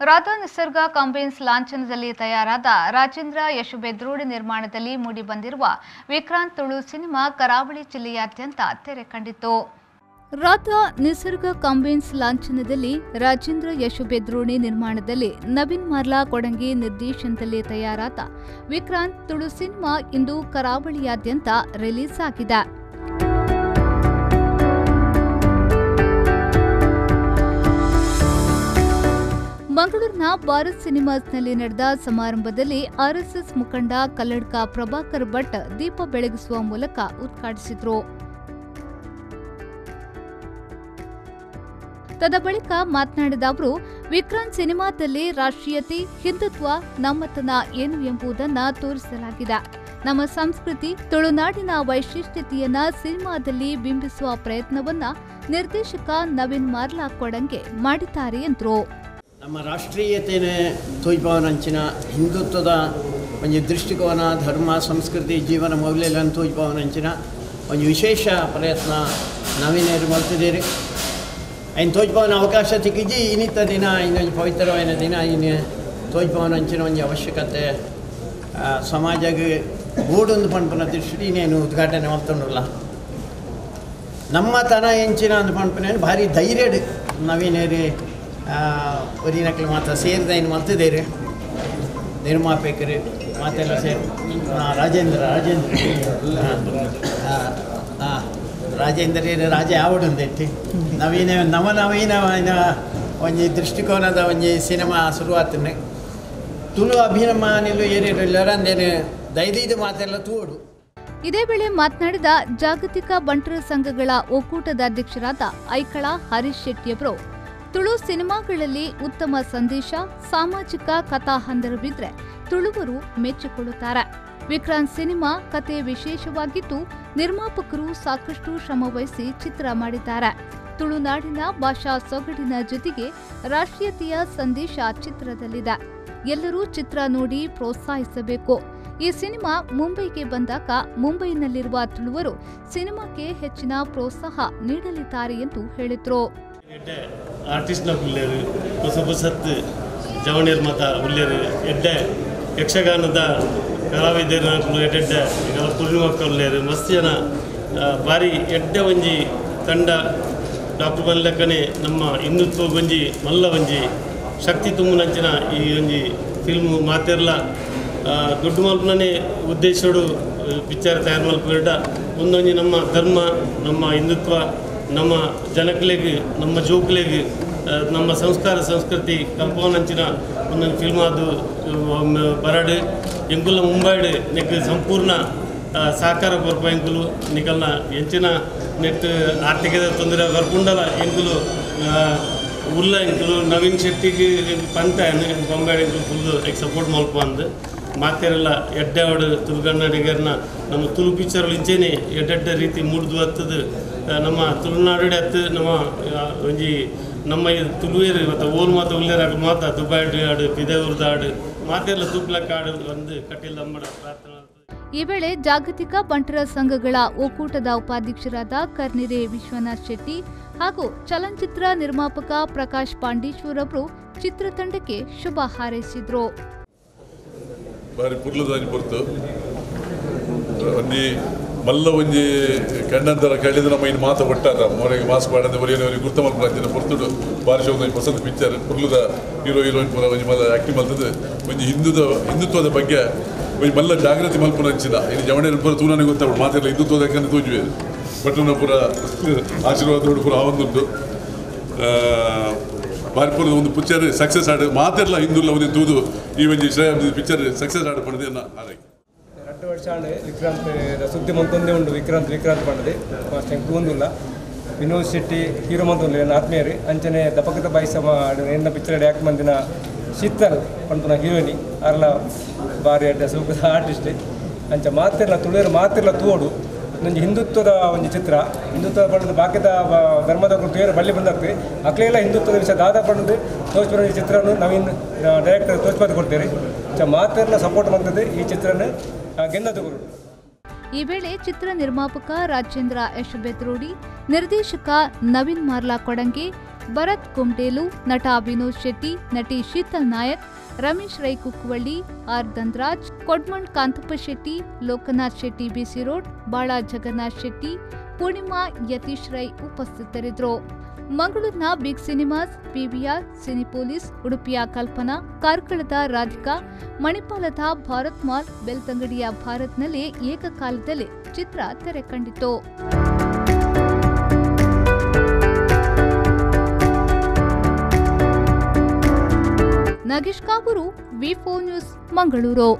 ರಾಧಾ ನಿಸರ್ಗ ಕಾಂಬೈನ್ಸ್ ಲಾಂಛನದಲ್ಲಿ ತಯಾರಾದ ರಾಜೇಂದ್ರ ಯಶುಬೆದ್ರೋಡಿ ನಿರ್ಮಾಣದಲ್ಲಿ ಮೂಡಿಬಂದಿರುವ ವಿಕ್ರಾಂತ್ ತುಳು ಸಿನಿಮಾ ಕರಾವಳಿ ಜಿಲ್ಲೆಯಾದ್ಯಂತ ತೆರೆ ಕಂಡಿತು. ರಾಧಾ ನಿಸರ್ಗ ಕಾಂಬೈನ್ಸ್ ಲಾಂಛನದಲ್ಲಿ ರಾಜೇಂದ್ರ ಯಶುಬೆದ್ರೋಣಿ ನಿರ್ಮಾಣದಲ್ಲಿ ನವೀನ್ ಮಾರ್ಲಾ ಕೊಡಂಗಿ ನಿರ್ದೇಶನದಲ್ಲಿ ತಯಾರಾದ ವಿಕ್ರಾಂತ್ ತುಳು ಸಿನಿಮಾ ಇಂದು ಕರಾವಳಿಯಾದ್ಯಂತ ರಿಲೀಸ್ ಆಗಿದೆ. ಮಂಗಳೂರಿನ ಭಾರತ್ ಸಿನಿಮಾಸ್ನಲ್ಲಿ ನಡೆದ ಸಮಾರಂಭದಲ್ಲಿ ಆರ್ಎಸ್ಎಸ್ ಮುಖಂಡ ಕಲ್ಲಡ್ಕ ಪ್ರಭಾಕರ್ ಭಟ್ ದೀಪ ಬೆಳಗಿಸುವ ಮೂಲಕ ಉದ್ಘಾಟಿಸಿದರು. ತದ ಬಳಿಕ ಮಾತನಾಡಿದ ಅವರು, ವಿಕ್ರಾಂತ್ ಸಿನಿಮಾದಲ್ಲಿ ರಾಷ್ಟ್ರೀಯತೆ, ಹಿಂದುತ್ವ, ನಮ್ಮತನ ಏನು ಎಂಬುದನ್ನು ತೋರಿಸಲಾಗಿದೆ. ನಮ್ಮ ಸಂಸ್ಕೃತಿ, ತುಳುನಾಡಿನ ವೈಶಿಷ್ಟ್ಯತೆಯನ್ನ ಸಿನಿಮಾದಲ್ಲಿ ಬಿಂಬಿಸುವ ಪ್ರಯತ್ನವನ್ನ ನಿರ್ದೇಶಕ ನವೀನ್ ಮಾರ್ಲಾ ಕೊಡಂಗೆ ಮಾಡಿದ್ದಾರೆ ಎಂದರು. ನಮ್ಮ ರಾಷ್ಟ್ರೀಯತೆಯೇ ತೋಜ್ಭವನಂಚಿನ ಹಿಂದುತ್ವದ ಒಂದು ದೃಷ್ಟಿಕೋನ, ಧರ್ಮ, ಸಂಸ್ಕೃತಿ, ಜೀವನ ಮೌಲ್ಯಗಳನ್ನು ತೋಜ್ಭವನಂಚಿನ ಒಂದು ವಿಶೇಷ ಪ್ರಯತ್ನ ನವೀನರು ಮಾಡ್ತಿದ್ದೀರಿ. ಇನ್ನು ತೋಜ್ಭವನ ಅವಕಾಶ ಸಿಕ್ಕಿದ್ದಿ ಇನ್ನಿತ್ತ ದಿನ, ಇನ್ನೊಂದು ಪವಿತ್ರವಾದ ದಿನ ಇನ್ನು ತೋಜ್ಭವನಂಚಿನ ಒಂದು ಅವಶ್ಯಕತೆ ಸಮಾಜಕ್ಕೆ ಬೋಡೊಂದು ಪಂಪನ ದೃಷ್ಟಿ ಇನ್ನೇನು ಉದ್ಘಾಟನೆ ಮಾಡ್ತೊಂಡಲ್ಲ. ನಮ್ಮ ತನ ಎಂಚಿನ ಒಂದು ಪಂಪನೇನು ಭಾರಿ ಧೈರ್ಯ ನವೀನರು ಒರಿನಕ್ಲು ಮಾತ್ರ ಸೇರಿದ ಏನು ಮಲ್ತಿದ್ದೀರಿ ನಿರ್ಮಾಪಕರು ಮಾತೆಲ್ಲ ಸೇರಿ. ರಾಜೇಂದ್ರ ರಾಜೇಂದ್ರ ಹಾಂ ರಾಜೇಂದ್ರ ರಾಜ ಯಾವಡುಂದೆಟ್ಟಿ ನವೀನ ನವ ನವೀನ ಒಂಜಿ ದೃಷ್ಟಿಕೋನದ ಒಂಜಿ ಸಿನಿಮಾ ಶುರುವಾತನೆ ತುಳು ಅಭಿಮಾನಿಲು ಏನೇನು ಅಂದೇನು ದೈದೀದು ಮಾತೆಲ್ಲ ತೂಡು. ಇದೇ ವೇಳೆ ಮಾತನಾಡಿದ ಜಾಗತಿಕ ಬಂಟರ ಸಂಘಗಳ ಒಕ್ಕೂಟದ ಅಧ್ಯಕ್ಷರಾದ ಐಕಳ ಹರೀಶ್ ಶೆಟ್ಟಿಯವರು, ತುಳು ಸಿನಿಮಾಗಳಲ್ಲಿ ಉತ್ತಮ ಸಂದೇಶ, ಸಾಮಾಜಿಕ ಕಥಾಹಂದರವಿದ್ರೆ ತುಳುವರು ಮೆಚ್ಚಿಕೊಳ್ಳುತ್ತಾರೆ. ವಿಕ್ರಾಂತ್ ಸಿನಿಮಾ ಕತೆ ವಿಶೇಷವಾಗಿದ್ದು ನಿರ್ಮಾಪಕರು ಸಾಕಷ್ಟು ಶ್ರಮವಹಿಸಿ ಚಿತ್ರ ಮಾಡಿದ್ದಾರೆ. ತುಳುನಾಡಿನ ಭಾಷಾ ಸೊಗಡಿನ ಜೊತೆಗೆ ರಾಷ್ಟ್ರೀಯತೆಯ ಸಂದೇಶ ಚಿತ್ರದಲ್ಲಿದೆ. ಎಲ್ಲರೂ ಚಿತ್ರ ನೋಡಿ ಪ್ರೋತ್ಸಾಹಿಸಬೇಕು. ಈ ಸಿನಿಮಾ ಮುಂಬೈಗೆ ಬಂದಾಗ ಮುಂಬೈನಲ್ಲಿರುವ ತುಳುವರು ಸಿನಿಮಾಕ್ಕೆ ಹೆಚ್ಚಿನ ಪ್ರೋತ್ಸಾಹ ನೀಡಲಿದ್ದಾರೆ ಎಂದು ಹೇಳಿದರು. ಎಡ್ಡೆ ಆರ್ಟಿಸ್ಟ್ನ ಉಲ್ಲೇರು, ಹೊಸ ಹೊಸತ್ತು ಜವಣಿಯರ್ ಮಾತ ಉಲ್ಲೇರು, ಎಡ್ಡೆ ಯಕ್ಷಗಾನದ ಕಲಾವಿದರ ಎಡ್ಡೆಡ್ಡೆ ಪೂರ್ಣಿಮಕ್ಕ ಉಲ್ಲೇರು, ಮಸ್ತ್ ಜನ ಭಾರಿ ಎಡ್ಡೆ ಒಂಜಿ ತಂಡ. ಡಾಕ್ಟರ್ ಬನ್ಲೆಕ್ಕನೆ ನಮ್ಮ ಹಿಂದುತ್ವ ಒಂಜಿ ಮಲ್ಲ ಒಂಜಿ ಶಕ್ತಿ ತುಂಬುನಂಚಿನ ಈ ಒಂಜಿ ಫಿಲ್ಮು ಮಾತೆರ್ಲ ದೊಡ್ಡ ಮಲ್ಪನೇ ಉದ್ದೇಶಡು ಪಿಕ್ಚರ್ ತಯಾರು ಮಲ್ಪಬೇಡ. ಒಂದೊಂಜಿ ನಮ್ಮ ಧರ್ಮ, ನಮ್ಮ ಹಿಂದುತ್ವ, ನಮ್ಮ ಜನಕ್ಲೆಗ್, ನಮ್ಮ ಜೋಕ್ಲೆಗ್, ನಮ್ಮ ಸಂಸ್ಕಾರ ಸಂಸ್ಕೃತಿ ಕಲ್ಪವನಂಚಿನ ಒಂದೊಂದು ಫಿಲ್ಮ್ ಅದು ಬರಡು ಎಂಕುಲ ಮುಂಬೈಡ್ ನೆಕ್ ಸಂಪೂರ್ಣ ಸಹಕಾರ ಕೊರ್ಪ ಎಂಕುಲು ನಿಕಲ್ನ ಎಂಚಿನ ನೆಟ್ ಆರ್ಥಿಕದ ತೊಂದರೆ ಬರ್ಪುಂಡಲ ಎಂಕುಲು ಉಲ್ಲ ಎಂಕುಲು ನವೀನ್ ಶೆಟ್ಟಿಗೆ ಪಂತ ಬೊಂಬೈಡ್ ಎಂಕುಲು ಫುಲ್ ಸಪೋರ್ಟ್ ಮಲ್ಪ ಅಂದು ಮಾತೆರೆಲ್ಲ ಎಡ್ಡೆವಾಡು ತುಳುಗನ್ನಡಿಗರನ್ನ ನಮ್ಮ ತುಳು ಪಿಕ್ಚರ್ ಇಂಚೇನೆ ಎಡ್ಡೆಡ್ಡೆ ರೀತಿ ಮೂಡ್ದು ಹತ್ತದು ನಮ್ಮ ತುಳುನಾಡು ಹತ್ತು ನಮ್ಮ ಒಂಜಿ ನಮ್ಮ ತುಳುವೇರು ಮತ್ತು ಓಲ್ ಮಾತ ಉಲ್ಲೇರ ಮಾತ ದುಬಾಯ್ಡು ಆಡು ಪಿದೇವ್ರದ್ದು ಆಡು ಮಾತೆಲ್ಲ ತೂಪ್ಲಕ್ಕ ಆಡು ಒಂದು ಕಟೀಲ್ ಅಂಬಡ ಪ್ರಾರ್ಥನೆ. ಈ ವೇಳೆ ಜಾಗತಿಕ ಬಂಟರ ಸಂಘಗಳ ಒಕ್ಕೂಟದ ಉಪಾಧ್ಯಕ್ಷರಾದ ಕರ್ನಿರೆ ವಿಶ್ವನಾಥ್ ಶೆಟ್ಟಿ ಹಾಗೂ ಚಲನಚಿತ್ರ ನಿರ್ಮಾಪಕ ಪ್ರಕಾಶ್ ಪಾಂಡೇಶ್ವರ್ ಅವರು ಚಿತ್ರತಂಡಕ್ಕೆ ಶುಭ ಹಾರೈಸಿದರು. ಬಾರಿ ಪುರ್ಲದಾನಿ ಪೊರ್ತು ಒಂಜಿ ಮಲ್ಲ ಒಂಜಿ ಕಂಡಂತರ ಕಳಿದ ನಮ್ಮ ಇನ್ನು ಮಾತು ಒಟ್ಟಾರ ಮೊರೆಗೆ ಮಾಸ್ಕ್ ಪಾಡಂದೆ ಒರಿಯನವರಿಗೆ ಗುರ್ತ ಮಲ್ಪುನ ಪೊರ್ತುಡು ಬಾರಿ ಶೋಧ ಹೊಸದ ಪಿಕ್ಚರ್ ಪುರ್ಲುದ ಹೀರೋ ಹೀರೋಯಿನ್ ಪೂರ ಒಂಜಿ ಮಲ್ಲ ಆ್ಯಕ್ಟಿಂಗ್ ಮಲ್ತದ್ದು ಒಂಜಿ ಹಿಂದುತ್ವದ ಬಗ್ಗೆ ಒಂಜಿ ಮಲ್ಲ ಜಾಗೃತಿ ಮಲ್ಪುನ ಅಂಚಿನ ಇನ್ನು ಜವಣೆಯರು ಪೂರ ತೂನಾನೆ ಗೊತ್ತಾಗ್ಬಿಡು ಮಾತೆಲ್ಲ ಹಿಂದುತ್ವದ ಯಾಕಂದ್ರೆ ತೋಜುವೆ ಭಟ್ರನ ಪೂರ ಆಶೀರ್ವಾದ ಪೂರ ಆವೊಂದುಂಟು ಬಾರಿ ಪೂರ ಒಂದು ಪಿಕ್ಚರ್ ಸಕ್ಸಸ್ ಆಡು ಮಾತೆಲ್ಲ ಹಿಂದುಲ್ಲ ಒಂದು ತೂದು ಈ ಒಂಜಿ ಶ್ರೇಯ ಪಿಕ್ಚರ್ ಸಕ್ಸಸ್ ಆಡು ಪಡೆದ ಹಾಗೆ. 2 ವರ್ಷ ಆಂಡ್ ವಿಕ್ರಾಂತ್ ಸುದ್ದಿ ಮಂತೊಂದೇ ಉಂಡು. ವಿಕ್ರಾಂತ್ ವಿಕ್ರಾಂತ್ ಪಂಡದೆ ಫಸ್ಟ್ ಟೈಮ್ ತೂಂದುಲ್ಲ. ವಿನೋದ್ ಶೆಟ್ಟಿ ಹೀರೋ ಮಂತೊಂದು ಎನ್ನ ಆತ್ಮೀಯರು ಅಂಚನೆ ದಪಕದ ಬಾಯಿಸ ಎನ್ನ ಪಿಕ್ಚರ್ ಆ್ಯಕ್ಟ್ ಮಂದಿನ ಶೀತಲ್ ಪನ್ಪುನ ಹೀರೋಯಿನಿ ಅರ್ಲ ಬಾರಿ ಅಡ್ಡ ಸೂಕದ ಆರ್ಟಿಸ್ಟ್ ಅಂಚ ಮಾತೆರ್ಲ ತುಳುವೆರ್ ಮಾತೆರ್ಲ ತೂವೊಡು. ಒಂಜಿ ಹಿಂದುತ್ವದ ಒಂಜಿ ಚಿತ್ರ, ಹಿಂದುತ್ವ ಪಂಡದು ಬಾಕಿದ ಧರ್ಮದ ತುಯರ್ ಬಳ್ಳಿ ಬಂದಾಗ್ತದೆ ಅಕ್ಲೆಲ್ಲ ಹಿಂದುತ್ವದ ವಿಷಯ ದಾದ ಪಂಡದು ತೋಚ್ಪುರ ಚಿತ್ರವನ್ನು ನವೀನ್ ಡೈರೆಕ್ಟರ್ ತೋಚ್ಪಾದ ಕೊಡ್ತೇವೆ. ಚ ಮಾತೆರ್ಲ ಸಪೋರ್ಟ್ ಮಾಡ್ತದೆ ಈ ಚಿತ್ರನ ಗೆನ್ನದು ಗುರು. ಈ ವೇಳೆ ಚಿತ್ರ ನಿರ್ಮಾಪಕ ರಾಜೇಂದ್ರ ಯಶುಬೆದ್ರೋಡಿ, ನಿರ್ದೇಶಕ ನವೀನ್ ಮಾರ್ಲಾ ಕೊಡಂಗೆ, ಭರತ್ ಕುಮ್ಡೇಲು, ನಟ ವಿನೋದ್ ಶೆಟ್ಟಿ, ನಟಿ ಶೀತಲ್ ನಾಯಕ್, ರಮೇಶ್ ರೈ ಕುಕ್ಕುವಳ್ಳಿ, ಆರ್ ಧನ್ರಾಜ್, ಕೊಡ್ಮಣ್ ಕಾಂತಪ್ಪ ಶೆಟ್ಟಿ, ಲೋಕನಾಥ್ ಶೆಟ್ಟಿ ಬಿಸಿ ರೋಡ್, ಬಾಳಾ ಜಗನ್ನಾಥ್ ಶೆಟ್ಟಿ, ಪೂರ್ಣಿಮಾ ಯತೀಶ್ ರೈ ಉಪಸ್ಥಿತರಿದ್ದರು. ಮಂಗಳೂರಿನ ಬಿಗ್ ಸಿನಿಮಾಸ್, ಪಿವಿಆರ್, ಸಿನಿಪೊಲೀಸ್, ಉಡುಪಿಯ ಕಲ್ಪನಾ, ಕಾರ್ಕಳದ ರಾಧಿಕಾ, ಮಣಿಪಾಲದ ಭಾರತ್ ಮಾಲ್, ಬೆಳ್ತಂಗಡಿಯ ಭಾರತ್ನಲ್ಲಿ ಏಕಕಾಲದಲ್ಲಿ ಚಿತ್ರ ತೆರೆ ಕಂಡಿತು. Nagesh Kavoor, V4 news, Mangaluru.